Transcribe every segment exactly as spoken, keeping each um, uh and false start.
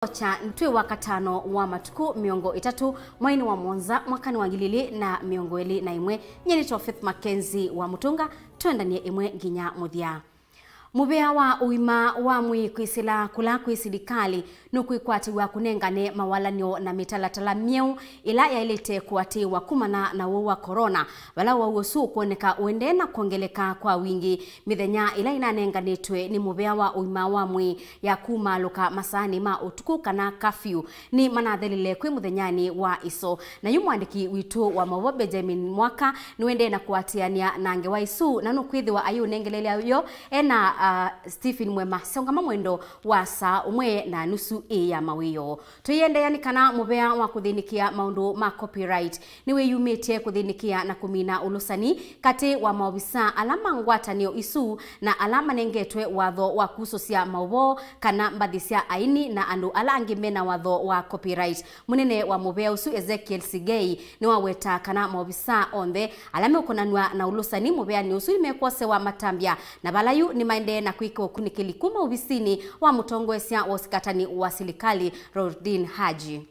Kya twĩ wa katano wa matukũ mĩongo ĩtatũ, mweinĩ wa mũonza, mwakanĩ wa ngili ilĩ na mĩongo ĩlĩ na ĩmwe. Nyie nĩtwa Faith Mackenzie wa Mũtũnga, twendanie ĩmwe nginya mũthya. Mũvea wa ũima wa mwĩĩ kwĩsĩla kũla kwĩ silikalĩ nũkwĩkwatĩw'a kũnengane mawalany'o na mĩtalatala myeũ ĩla yaĩlĩte kũatĩĩwa kumana na ũwau wa corona, vala ũwau ũsu ũkwoneka ũendee na kwongeleka kwa wingĩ. Mĩthenya ĩla ĩnanenganĩtwe nĩ mũvea wa ũima wa mwĩĩ ya kumaalũka masaanĩ ma ũtukũ kana curfew nĩ manathelile kwĩ mũthenyanĩ wa ĩso. Na yu mũandĩki witũ wa maũvoo Benjamin Mwaka nĩwendee na kũatĩanĩa na ngewa ĩsu, na nũkwĩthĩwa ayĩũnengeleelya yo ena, uh, Stephen Mwema, syaũngama mwendo wa saa ũmwe na nusu ĩ ya mawĩoo. Tũiendeea nĩ kana mũvea wa kũthĩnĩkĩa maũndũ ma copyright nĩwĩyumĩtye kũthĩnĩkĩa na kũmina ũlũsani katĩ wa maovisaa ala ma ngwatanĩo isu na ala manengetwe watho wa kusũsya maũvoo kana mbathi sya aini na andũ ala angĩ mena watho wa copyright. Mũnene wa mũvea ũsu, Ezekiel Sigei, nĩwaweta kana maovisaa onthe ala meũkonanw'a na ũlũsani mũveanĩ ũsu nĩmekwosewa matambya, na vala yu nĩmaendee na kwĩka ũkunĩkĩli kuma ovisinĩ wa mũtongoesya wa ũsikatani wa silikalĩ, Rodin Haji.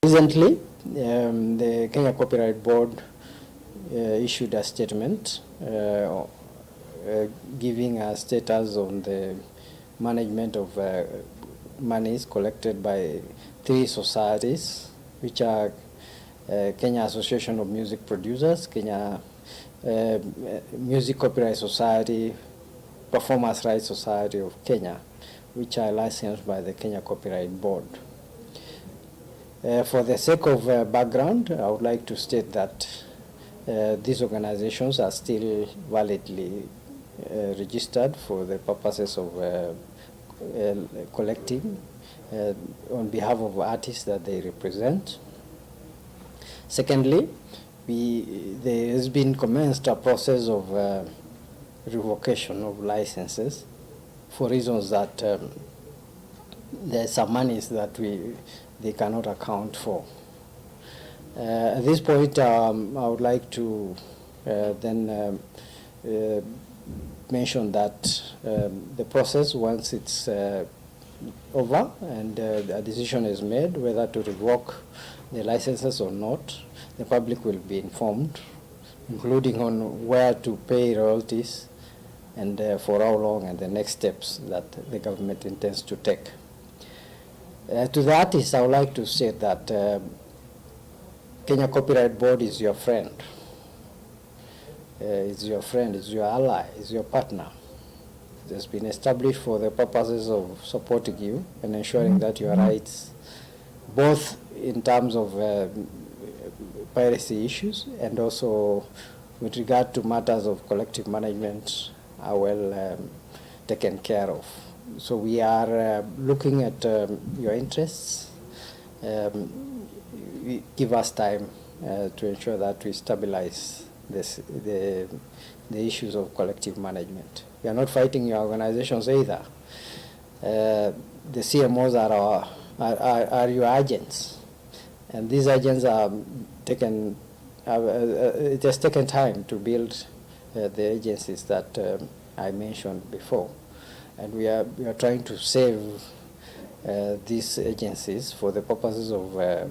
Recently, um, the Kenya Copyright Board, uh, issued a statement, uh, uh, giving a status on the management of, uh, monies collected by three societies, which are, uh, Kenya Association of Music Producers, Kenya, uh, Music Copyright Society, Performers' Rights Society of Kenya, which are licensed by the Kenya Copyright Board. Uh, for the sake of, uh, background, I would like to state that, uh, these organizations are still validly, uh, registered for the purposes of, uh, uh, collecting, uh, on behalf of artists that they represent. Secondly, we, there has been commenced a process of, uh, revocation of licenses for reasons that, um, there are some monies that we, they cannot account for. Uh, at this point, um, I would like to, uh, then, um, uh, mention that, um, the process, once it's, uh, over and, uh, a decision is made whether to revoke the licenses or not, the public will be informed, including on where to pay royalties and, uh, for how long, and the next steps that the government intends to take. Uh, to the artists, I would like to say that, uh, Kenya Copyright Board is your friend. Uh, is your friend, is your ally, is your partner. It has been established for the purposes of supporting you and ensuring that your rights, both in terms of, uh, piracy issues and also with regard to matters of collective management, are well, um, taken care of. So we are, uh, looking at, um, your interests. Um, we, give us time, uh, to ensure that we stabilize this, the, the issues of collective management. We are not fighting your organizations either. Uh, the C M Os are our, are, are, are your agents, and these agents are taken, uh, uh, it has taken time to build, uh, the agencies that, um, I mentioned before, and we are, we are trying to save, uh, these agencies for the purposes of, uh,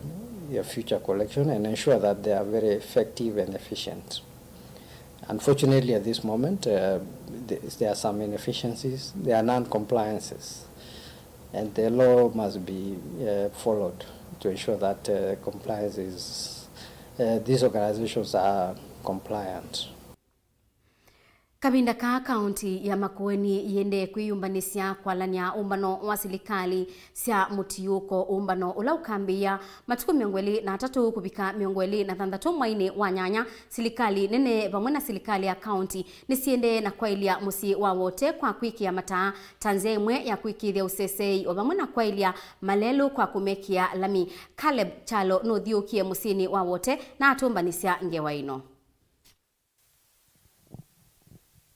your future collection and ensure that they are very effective and efficient. Unfortunately, at this moment, uh, th-, there are some inefficiencies, there are non-compliances, and the law must be, uh, followed to ensure that, uh, compliance is, uh, these organizations are compliant. Kavinda kaa, kaunti ya Makueni yĩendee kwĩyũmbanĩsya kwalany'a ũmbano wa silikalĩ sya mũtiũko, ũmbano ũla ũkambĩĩa matukũ mĩongo ĩlĩ na atatũ kũvika mĩongo ĩlĩ na thanthatũ mweinĩ wa nyanya. Silikalĩ nene vamwe na silikalĩ ya kaunti nĩsiendee na kwaĩlya mũsyĩ wa Wote kwa kwĩkĩa mataa ta nzĩa ĩmwe ya kũĩkĩĩthya ũseseei o vamwe na kwaĩlya malelũ kwa kũmekĩa lami. Caleb Kyalo nũthiũũkie mũsyĩnĩ wa Wote na atũmbanĩsya ngewa ĩno.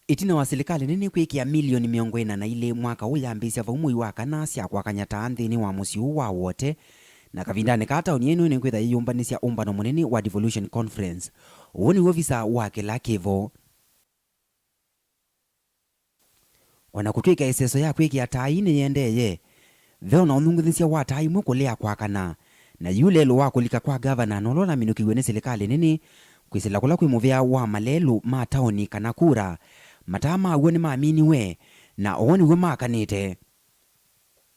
Ĩtina wa silikalĩ nene kwĩkĩa milioni mĩongo ĩna na ilĩ mwaka ũũ yambĩĩsya vau mwei wa kana sya kwakany'a taa nthĩnĩ wa mũsyĩ ũũ wa Wote, na kavindanĩ kaa taoni ĩno nĩkwĩtha yĩyũmbanĩsya ũmbano mũnene wa Devolution Conference. Ũũ nĩ ovisa wa kĩla kĩvo. O na kũtw'ĩka ĩseso ya kwĩkĩa taa ii nĩyĩendeeye, Ve o na ũnyungunyĩsya wa taa imwe kũlea kwakana, na yu lelũ wa kũlika kwa ngavana na ũla ũnaminũkĩw'e nĩ silikalĩ nene kwĩsĩla kũla kwĩ mũvea wa malelũ ma taoni kana kura, mataa maw'o nĩmaminiwe, na ũu nĩw'o makanĩte.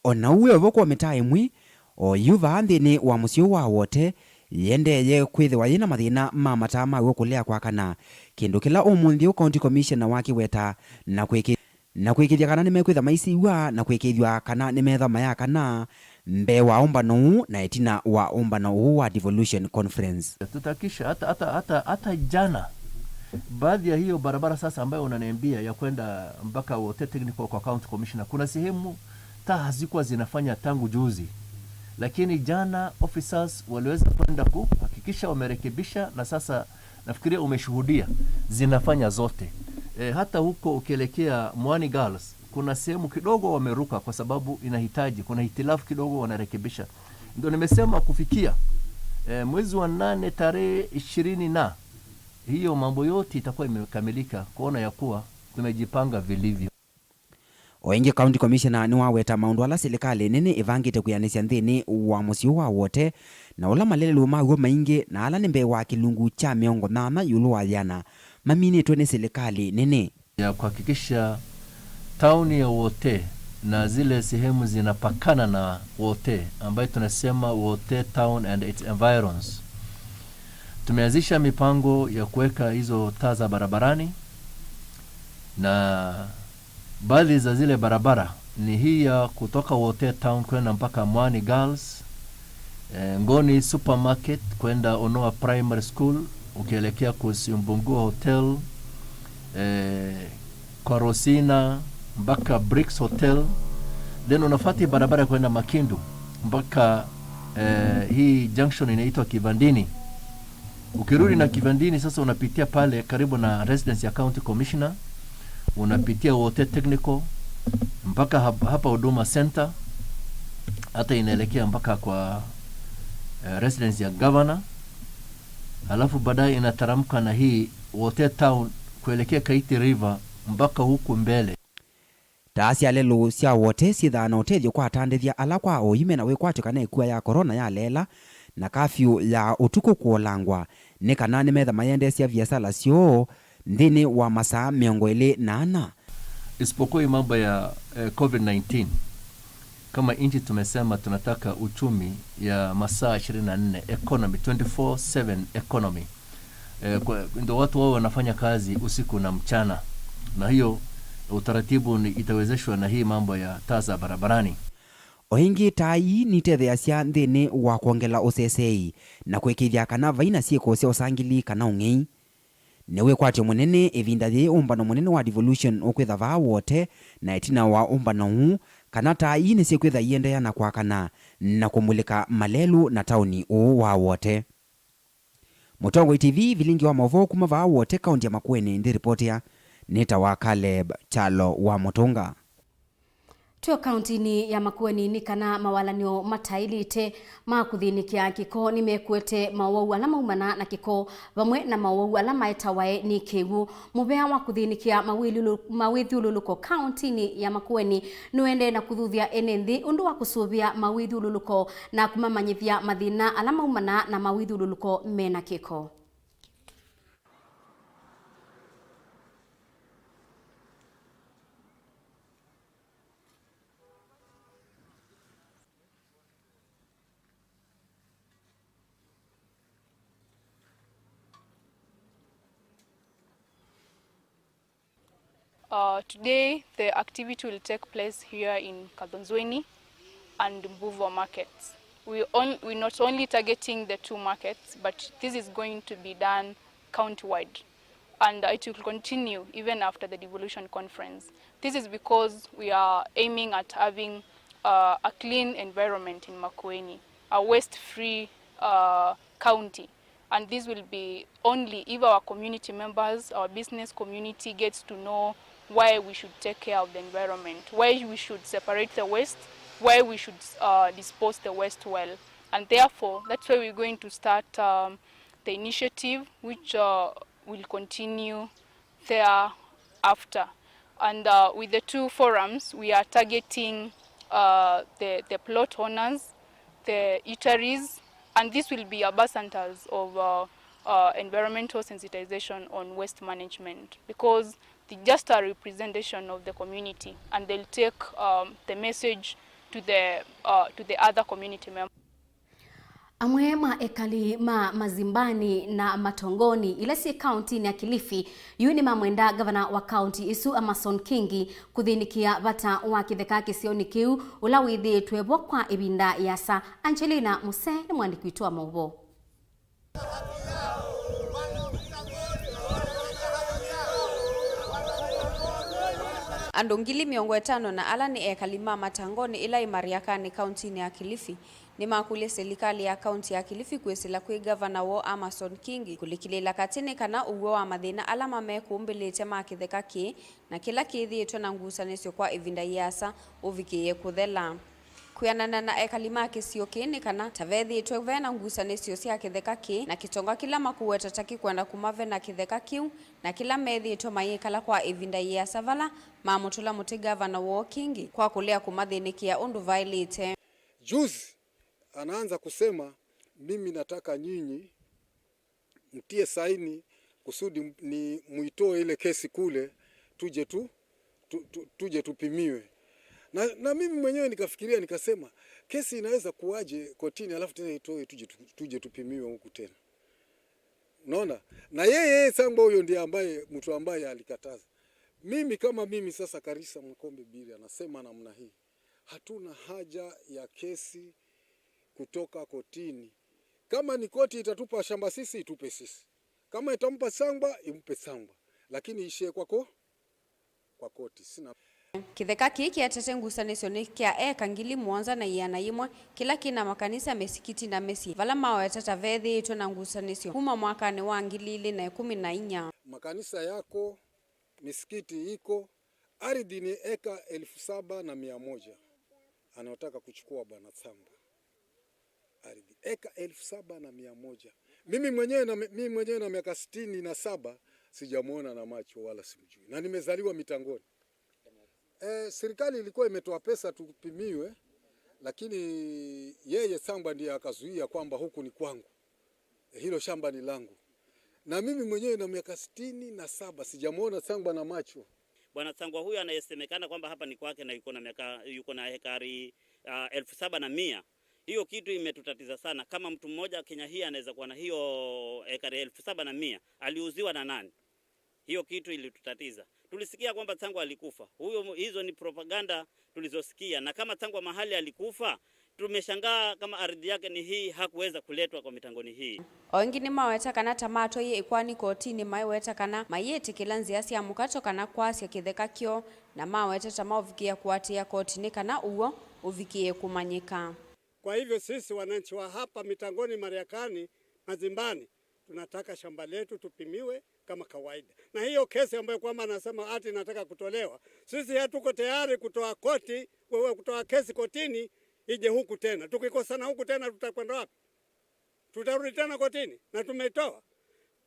O na ũu wĩ o vo, kwa mĩtaa ĩmwe, o yu vaa nthĩnĩ wa mũsyĩ ũũ wa Wote, yĩendee kwĩthĩwa yĩ na mathĩna ma mataa maw'o kũlea kwakana, kĩndũ kĩla ũmũnthĩ ũũ County Commissioner wakĩweta na kwĩkĩ-, na kwĩkĩthya kana nĩmekwĩtha maisiw'a na kwĩkĩthw'a kana nĩmetha mayakana mbee wa ũmbano ũũ na ĩtina wa ũmbano ũũ wa Devolution Conference. Tutahakikisha hata, hata, hata, hata jana, baadhi ya hiyo barabara sasa ambayo unaniambia ya kwenda mpaka Wote Technical kwa County Commissioner, kuna sehemu taa hazikuwa zinafanya tangu juzi, lakini jana officers waliweza kwenda kuhakikisha wamerekebisha, na sasa nafikiria umeshuhudia zinafanya zote. E, hata huko ukielekea Mwani Girls, kuna sehemu kidogo wameruka kwa sababu inahitaji, kuna hitilafu kidogo wanarekebisha. Ndio nimesema kufikia, e, mwezi wa nane tarehe ishirini na hiyo mambo yote itakuwa imekamilika, kuona ya kuwa tumejipanga vilivyo. O ĩngĩ, County Commissioner nĩwaweta maũndũ ala silikalĩ nene ĩvangĩte kwĩanĩsya nthĩnĩ wa mũsyĩ ũũ wa Wote, na ũla malelũ maw'o maingĩ na ala nĩ mbee wa kĩlungu kya mĩongo nyanya ĩũlũ wa yĩana maminĩtwe nĩ silikalĩ nene. Ya kuhakikisha tauni ya Wote na zile sehemu zinapakana na Wote, ambayo tunasema Wote Town and its environs. Tumeanzisha mipango ya kuweka hizo taa za barabarani, na baadhi za zile barabara ni hii ya kutoka Wote Town kwenda mpaka Mwani Girls, eh, Ngoni Supermarket kwenda Onoa Primary School, ukielekea Kusimbungua Hotel, eh, kwa Rosina mpaka Bricks Hotel, then unafuata hii barabara ya kwenda Makindu mpaka, eh, hii junction inaitwa Kivandini. Ukirudi na Kivandini sasa, unapitia pale karibu na residence ya County Commissioner, unapitia Wote Technical mpaka hap-, hapa Huduma Center, hata inaelekea mpaka kwa, eh, residence ya governor, alafu baadaye inataramka na hii Wote Town kuelekea Kaiti River mpaka huku mbele. Taa sya lelũ sya Wote syĩthaa na ũtethyo kwa atandĩthya ala kwa oyu mena wĩkwatyo kana ĩkua ya corona yaleela, na kafyu ya ũtukũ kũolangwa, nĩ kana nĩmetha mayendeesya viasala syoo nthĩnĩ wa masaa mĩongo ĩlĩ na ana. Isipokuwa hii mambo ya, eh, covid nineteen, kama nchi tumesema tunataka uchumi ya masaa ishirini na nne, economy, twenty-four seven economy. Eh, kwa, ndio watu wao wanafanya kazi usiku na mchana, na hiyo utaratibu ni, itawezeshwa na hii mambo ya taa za barabarani. O ĩngĩ, taa ii nitetheeasya nthĩnĩ wa kwongela ũseseei na kũĩkĩĩthya kana vai na syĩko sya ũsangili kana ũng'ei. Nĩ wĩkwatyo mũnene ĩvinda yĩĩ ũmbano mũnene wa Devolution ũkwĩtha vaa Wote, na ĩtina wa ũmbano ũũ, kana taa ii nĩsyĩkwĩtha iendeea na kwakana na kũmulĩka malelũ na taoni ũũ wa Wote. Mũtongoi T V, vilingi wa maũvoo kuma vaa Wote, kaunti ya Makueni, ndĩripotea nĩtawa Caleb Kyalo wa Mũtũnga. Twĩ o kauntinĩ ya Makueni, nĩ kana mawalanĩo mataĩlĩte ma kũthĩnĩkĩa kĩko nĩmekuete maũwau ala maumana na kĩko vamwe na maũwau ala maetawae nĩ kĩw'ũ. Mũvea wa kũthĩnĩkĩa mawĩthyũlũ-, mawĩthyũlũlũko kauntinĩ ya Makueni nũendee na kũthuthya ene nthĩ ũndũ wa kũsũvĩa mawĩthyũlũlũko na kũmamanyĩthya mathĩna ala maumana na mawĩthyũlũlũko mena kĩko. Uh, today, the activity will take place here in Kathonzweni and Mbuvo markets. We on-, we're not only targeting the two markets, but this is going to be done countywide, and it will continue even after the devolution conference. This is because we are aiming at having, uh, a clean environment in Makueni, a waste-free, uh, county. And this will be only if our community members, our business community gets to know why we should take care of the environment, why we should separate the waste, why we should, uh, dispose the waste well. And therefore, that's why we're going to start, um, the initiative, which, uh, will continue thereafter. And, uh, with the two forums, we are targeting uh, the, the plot owners, the eateries, and this will be ambassadors of uh, uh, environmental sensitization on waste management, because they're just a representation of the community, and they'll take um, the message to the, uh, to the other community members. Amwe ma ekali ma Mazimbani na Matongoni, ila syĩ kauntinĩ ya Kilifi, yu nĩmamwenda ngavana wa kaunti ĩsu, Amason Kingi, kũthĩnĩkĩa vata wa kĩtheka kĩsionĩ kĩu, ũla wĩthĩĩtwe vo kwa ĩvinda yĩasa. Angelina Muse nĩ mwandĩki witũ wa maũvoo. Andũ ngili mĩongo ĩtano na ala nĩ ekali ma Matangoni, ĩla ĩ Mariakani, kauntinĩ ya Kilifi, nĩmakũlya silikalĩ ya kaunti ya Kilifi kwĩsĩla kwĩ ngavana woo, Amason Kingi, kũlikĩlĩĩla katĩ nĩ kana ũw'o wa mathĩna ala mamekũmbĩlĩte ma kĩtheka kĩĩ na kĩla kĩthĩĩtwe na ngusanĩsyo kwa ĩvinda yĩasa ũvikĩĩe kũthela. Kwĩanana na ekali ma kĩsio kĩĩ, nĩ kana ta vethĩĩtwe ve na ngusanĩsyo sya kĩtheka kĩĩ na kĩtonga kĩla makũweta ta kĩkwenda kũmave na kĩtheka kĩu, na kĩla methĩĩtwe mayĩkala kwa ĩvinda yĩasa vala mamũtũla mũtĩ ngavana woo Kingi kwa kũlea kũmathĩnĩkĩa ũndũ vaĩlĩte. Juzi anaanza kusema, "Mimi nataka nyinyi mtie saini kusudi m-, ni muitoe ile kesi kule, tuje tu, tu, tu, tuje tupimiwe." Na, na mimi mwenyewe nikafikiria, nikasema, "Kesi inaweza kuwaje kotini alafu tena itoe tuje tu, tuje tupimiwe huku tena?" Unaona? Na yeye, yeye Sangwa huyo ndiye ambaye, mtu ambaye alikataza. Mimi kama mimi sasa, Karisa Mkombe Biri anasema namna hii, hatuna haja ya kesi kutoka kotini. Kama ni koti itatupa shamba sisi, itupe sisi. Kama itampa Sangwa, impe Sangwa. Lakini ishie kwako, kwa koti. Sina. Kĩtheka kĩĩ kĩetete ngusanĩsyo nĩ kya eka ngili mũonza na ĩana yĩmwe, kĩla kĩna makanisa, mĩsikiti na mĩsyĩ, vala maweta ta vethĩĩtwe na ngusanĩsyo kuma mwakanĩ wa ngili ilĩ na ĩkũmi na inya. Makanisa yako, misikiti iko, ardhi ni eka elfu saba na mia moja anaotaka kuchukua Bwana Sangwa. Ardhi eka elfu saba na mia moja. Mimi mwenyewe na, mimi mwenyewe na miaka sitini na saba, sijamuona na macho wala simjui. Na nimezaliwa Mitangoni. Eh, serikali ilikuwa imetoa pesa tupimiwe, lakini yeye Sangwa ndiye akazuia kwamba huku ni kwangu. Eh, hilo shamba ni langu. Na mimi mwenyewe na miaka sitini na saba, sijamuona Sangwa na macho. Bwana Sangwa huyu anayesemekana kwamba hapa ni kwake na yuko na miaka, yuko na hekari, ah, elfu saba na mia. Hiyo kitu imetutatiza sana. Kama mtu mmoja Kenya hii anaweza kuwa na hiyo ekari elfu saba na mia, aliuziwa na nani? Hiyo kitu ilitutatiza. Tulisikia kwamba Sangwa alikufa. Huyo, hizo ni propaganda tulizosikia. Na kama Sangwa mahali alikufa, tumeshangaa kama ardhi yake ni hii, hakuweza kuletwa kwa Mitangoni hii. O ĩngĩ nĩmaweta kana ta matwaie ĩkoani kotini, maiweta kana mayĩtĩkĩla nzĩa sya mũkato kana kwasya kĩtheka kyoo, na maweta ta maũvikĩĩa kũatĩĩa koti nĩ kana ũw'o ũvikĩĩe kũmanyĩka. Kwa hivyo sisi wananchi wa hapa Mitangoni, Mariakani, Mazimbani, tunataka shamba letu tupimiwe kama kawaida. Na hiyo kesi ambayo kwamba anasema ati inataka kutolewa, sisi hatuko tayari kutoa koti, wewe kutoa kesi kotini ije huku tena. Tukikosana huku tena, tutakwenda wapi? Tutarudi tena kotini? Na tumetoa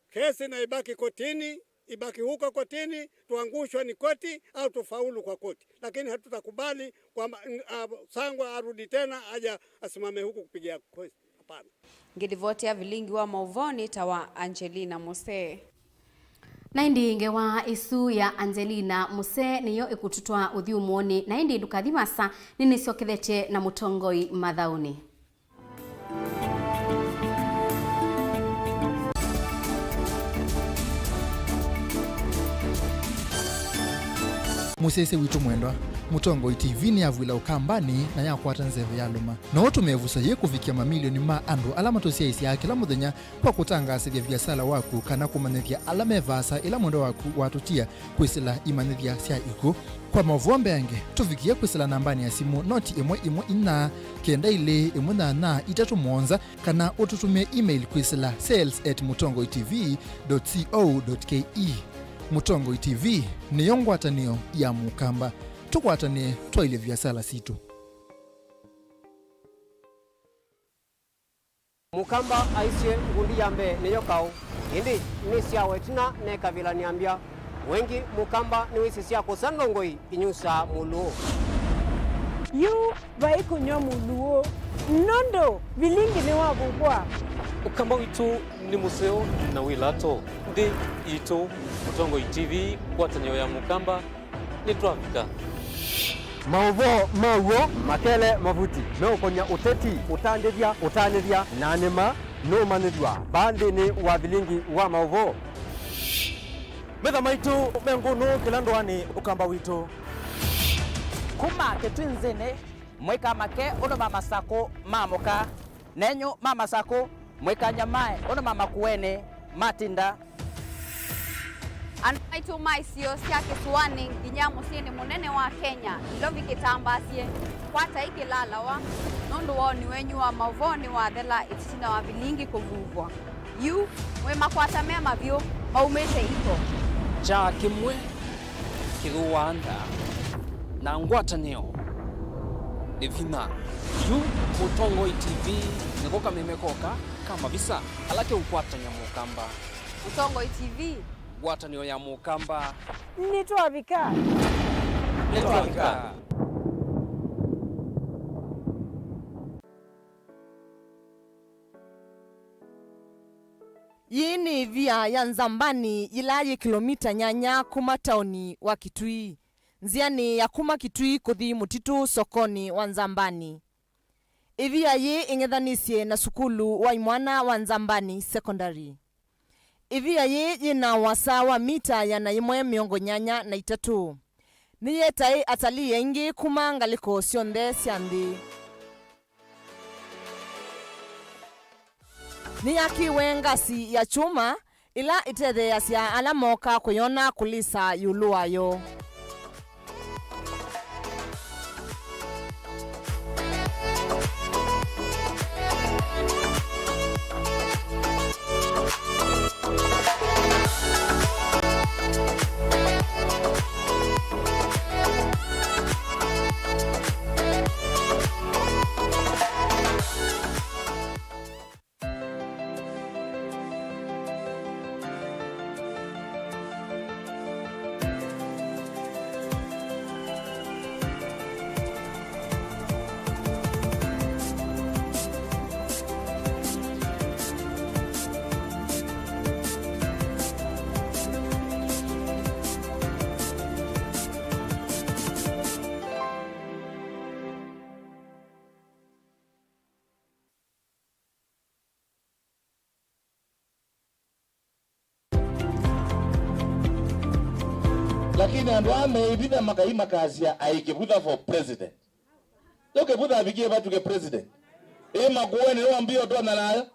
kesi na ibaki kotini, ibaki huko kotini, tuangushwe ni koti au tufaulu kwa koti, lakini hatutakubali kwamba, mm, ah, Sangwa arudi tena aja asimame huku kupigia kesi. Hapana. Ngĩlivoti ya vilingi wa maũvoo nĩtawa Angelina Muse. Na ĩndĩ ngewa ĩsu ya Angelina Muse nĩyo ĩkũtũtwaa ũthyũmũonĩ, na ĩndĩ ndũkathi vaasa, nĩnĩsyokethetye na mũtongoi mathaũnĩ. Mũsyaĩĩsya witũ mwendwa, Mũtongoi T V nĩyavw'ĩla Ũkambanĩ na yakwata nzeve yalũma. No ũtũme ĩvuso yĩĩ kũvikĩa mamilioni ma andũ ala matũsyaĩĩsyaa kĩla mũthenya kwa kũtangaasĩthya viasala waku kana kũmanyĩthya ala me vaasa ĩla mwendwa waku watũtia kwĩsĩla imanyĩthya sya ikw'ũ. Kwa maũvoo mbeange, tũvikĩe kwĩsĩla nambanĩ ya simũ noti ĩmwe ĩmwe inya, kenda ilĩ ĩmwe nyanya itatũ mũonza, kana ũtũtũmĩe email kwĩsĩla sales at mũtongoi T V dot co dot K E. Mũtongoi T V nĩyo ngwatanĩo ya Mũkamba. Tũkwatanĩe twaĩlye viasala sitũ. Mũkamba aisye ngundi ya mbee nĩyo kaũ, ĩndĩ nĩ sya wetina ne kavĩla nĩambya. Wengĩ Mũkamba nĩwĩsĩ sya kũsa ndongoi inyusaa mũlũũ. Yu vai kũnyw'a mũlũũ, nũndũ vilingi nĩwavukwa. Ũkamba witũ nĩ mũseo na wĩ lato. Nthĩ yitũ, Mũtongoi T V, ngwatanĩo ya Mũkamba, nĩtwavika. Maũvoo ma w'o makele mavuti meũkony'a ũteti, ũtandĩthya, ũtanĩthya, na nĩma nũũmanyĩthw'a vaa nthĩnĩ wa vilingi wa maũvoo. Metha maitũ me ngũnũ kĩla ndũanĩ Ũkamba witũ. Kuma Kĩtwinzĩnĩ, mũikamake ũndũ ma masakũ maamũka, nenyu ma masakũ, mũikanyamae ũndũ ma makuenĩ matinda. Andũ maitũ ma isio sya kĩsũanĩ nginya mũsyĩnĩ mũnene wa Kenya, Nairobi kĩtambaasye, kwatai kĩlalawa, nũndũ woni wenyu wa maũvoo nĩwathela ĩtina wa vilingi kũvuvwa. Yu, mwĩ makwata me mavyũ, maumĩte iko. Kyaa kĩmwe kĩthũaa nda, na ngwatanĩo nĩ vinya. Yu, Mũtongoi T V nĩko kameme koka ka mavisa ala keũkwatany'a Mũkamba. Mũtongoi T V. Ngwatanĩo ya Mũkamba. Nĩtwavika. Nĩtwavika. Yĩĩ nĩ ĩvia ya Nzambani yĩla yĩ kĩlomita nyanya kuma taoni wa Kitui, nzĩanĩ ya kuma Kitui kũthi Mũtitũ sokonĩ wa Nzambani. Ĩvia yĩĩ ĩng'ethanĩsye na sukulu wa imwana wa Nzambani Secondary. Ĩvia yĩĩ yĩ na ũasa wa mita ĩana yĩmwe mĩongo nyanya na itatũ. Nĩyĩetae atalii aingĩ kuma ngalĩko syonthe sya nthĩ. Nĩyakĩwe ngasi ya kyũma ĩla ĩtetheeasya ala mooka kũyona kũlisa ĩũlũ wayo. Lakini andũ aa meĩvitha makai makasya aĩ Kĩvutha for president. Yo Kĩvutha avikie vatuke president. Ĩ Makueni nĩwambie ũtonya nayo.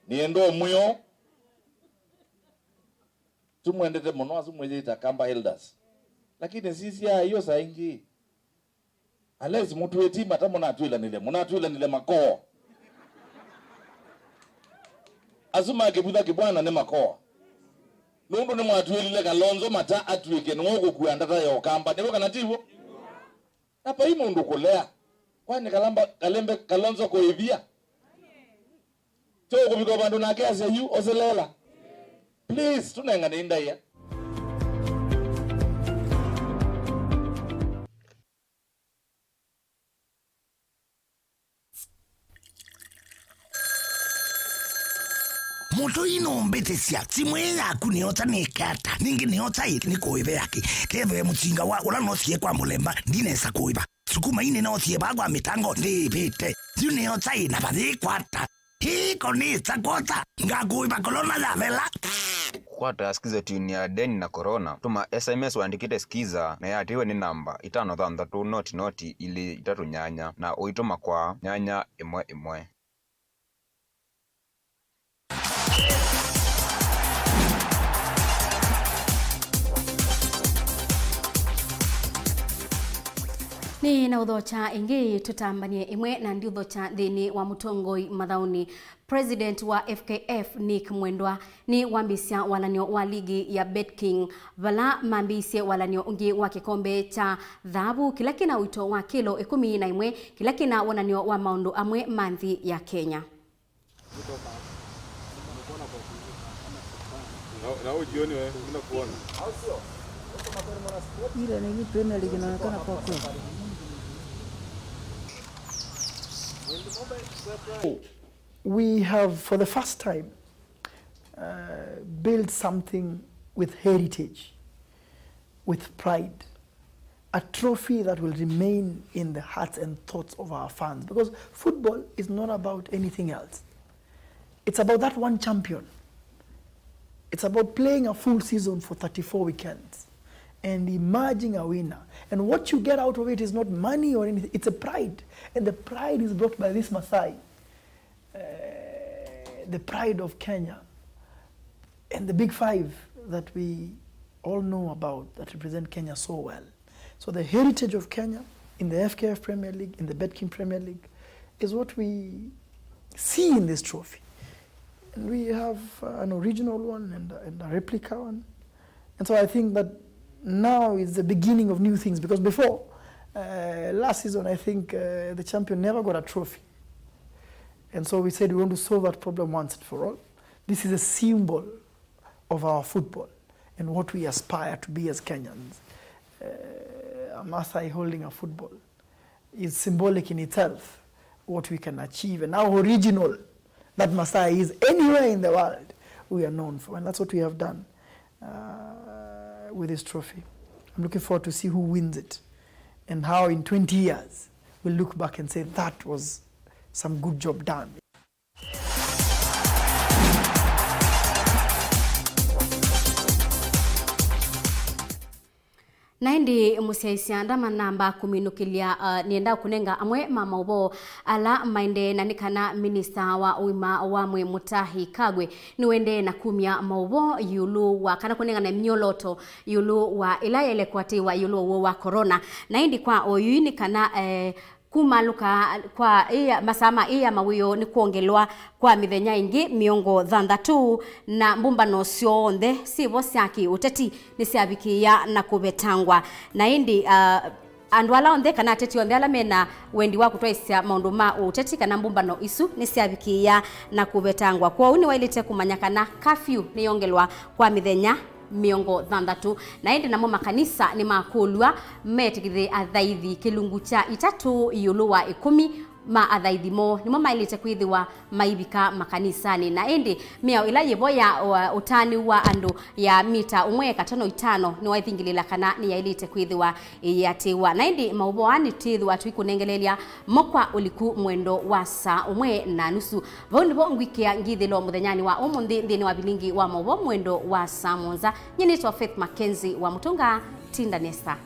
Niĩ ndũmwĩo. Tũmwendete mũno asu mwĩyĩta Kamba elders. Lakini sisya iyo saa ingĩ. Unless mũtwĩti mata mũnatwĩlanĩle, mũnatwĩlanĩle makoo. Asu ma Kĩvutha Kĩbwana nĩ makoo. Nũndũ nĩmwatwĩlile Kalonzo mata atw'ĩke nĩwe ũkũkua ndata ya Ũkamba. Nĩw'o kana tiw'o? Na vai mũndũ kũlea. Kwani Kalamba, Kalembe, Kalonzo kũĩvia? Tyo ũkũvika vandũ nake asya yu, oselela. Please, tũnenganei ndaĩa. Mũtũi nũmbĩtĩsya, simũ ĩĩ yaku nĩyota nĩke ata? Ningĩ nĩyota ĩ nĩkũĩve yake? Kethĩwe mũtinga wa ũla nosie kwa mũlemba, ndinesa kũĩva. Sukuma ii nĩnosie vaa kwa mĩtango, ndĩĩvĩte. Yu nĩyota ĩ na vayĩkwata. Hii konĩsa kwota, ngakũĩva kolona yavela. Kwata Skiza tune ya Deni na Corona. Tũma S M S ũandĩkĩte Skiza na yatĩĩwe nĩ namba itano thanthatũ noti noti ilĩ itatũ nyanya na ũitũma kwa nyanya ĩmwe ĩmwe. Nĩ na ũthokya ĩngĩ, tũtambany'e ĩmwe na ndiũthokya nthĩnĩ wa mũtongoi mathaũnĩ. President wa F K F, Nick Mwendwa, nĩ wambĩĩsya walan'yo wa ligi ya BetKing, vala mambĩĩisye walan'yo ũngĩ wa kĩkombe kya thaavu kĩla kĩna ũito wa kĩlo ĩkũmi na ĩmwe, kĩla kĩna wonany'o wa maũndũ amwe ma nthĩ ya Kenya. Na, na wewe jioni wewe, mimi nakuona. Ile ni Premier League inaonekana kwa kweli. We have, for the first time, uh, built something with heritage, with pride, a trophy that will remain in the hearts and thoughts of our fans, because football is not about anything else. It's about that one champion. It's about playing a full season for thirty-four weekends and emerging a winner. And what you get out of it is not money or anything, it's a pride. And the pride is brought by this Masai, uh, the pride of Kenya, and the big five that we all know about that represent Kenya so well. So the heritage of Kenya in the F K F Premier League, in the Betking Premier League, is what we see in this trophy. And we have, uh, an original one and, and a replica one. And so I think that now is the beginning of new things, because before, uh, last season, I think, uh, the champion never got a trophy. And so we said we want to solve that problem once and for all. This is a symbol of our football and what we aspire to be as Kenyans. Uh, a Maasai holding a football is symbolic in itself, what we can achieve and how original that Maasai is anywhere in the world. We are known for, and that's what we have done, uh, with this trophy. I'm looking forward to see who wins it and how in twenty years we'll look back and say that was some good job done. Na ĩndĩ mũsyaĩĩsya ndamanamba kũminũkĩlya, uh, nĩenda kũnenga amwe ma maũvoo ala maendee, na nĩ kana minista wa ũima wa mwĩĩ Mutahi Kagwe nĩwendee na kumya maũvoo ĩũlũ wa kana kũnengane myolooto ĩũlũ wa ĩla yaĩle kũatĩĩwa ĩũlũ wa ũwau wa corona. Na ĩndĩ kwa oyu nĩ kana, eh, kumalũka kwa ĩa, masaa ma ĩa mawĩoo nĩ kwongelwa kwa mĩthenya ĩngĩ mĩongo thanthatũ, na mbũmbano syonthe syĩvo sya kĩ-ũteti nĩsyavikĩĩa na kũvetangwa. Na ĩndĩ, ah, andũ ala onthe kana ateti onthe ala mena wendi wa kũtwaĩsya maũndũ ma ũteti kana mbũmbano isu nĩsyavikĩĩa na kũvetangwa. Kwoou nĩwaĩlĩte kũmanya kana kafyu nĩyongelwa kwa mĩthenya mĩongo thanthatũ. Na ĩndĩ namo makanisa nĩmakũlw'a metĩkĩlĩthye athaithi kĩlungu kya itatũ ĩũlũ wa ĩkũmi ma athaithi moo nĩmo maĩlĩte kwĩthĩwa maivika makanisanĩ. Na ĩndĩ mĩao ĩla yĩvo ya, uh, ũtani wa andũ ya mita ũmwe katono itano nĩwaĩthingĩlĩla kana nĩyaĩlĩte kwĩthĩwa ĩyĩatĩĩwa. Na ĩndĩ maũvoo aa nĩtwĩthĩwa tũikũnengeleelya mo kwa ũliku mwendo wa saa ũmwe na nusu. Vau nĩvo ngwĩkĩa ngithĩlo mũthenyanĩ wa ũmũnthĩ nthĩnĩ wa vilingi wa maũvoo mwendo wa saa mũonza. Nyie nĩtawa Faith Mackenzie wa Mũtũnga. Tinda nesa.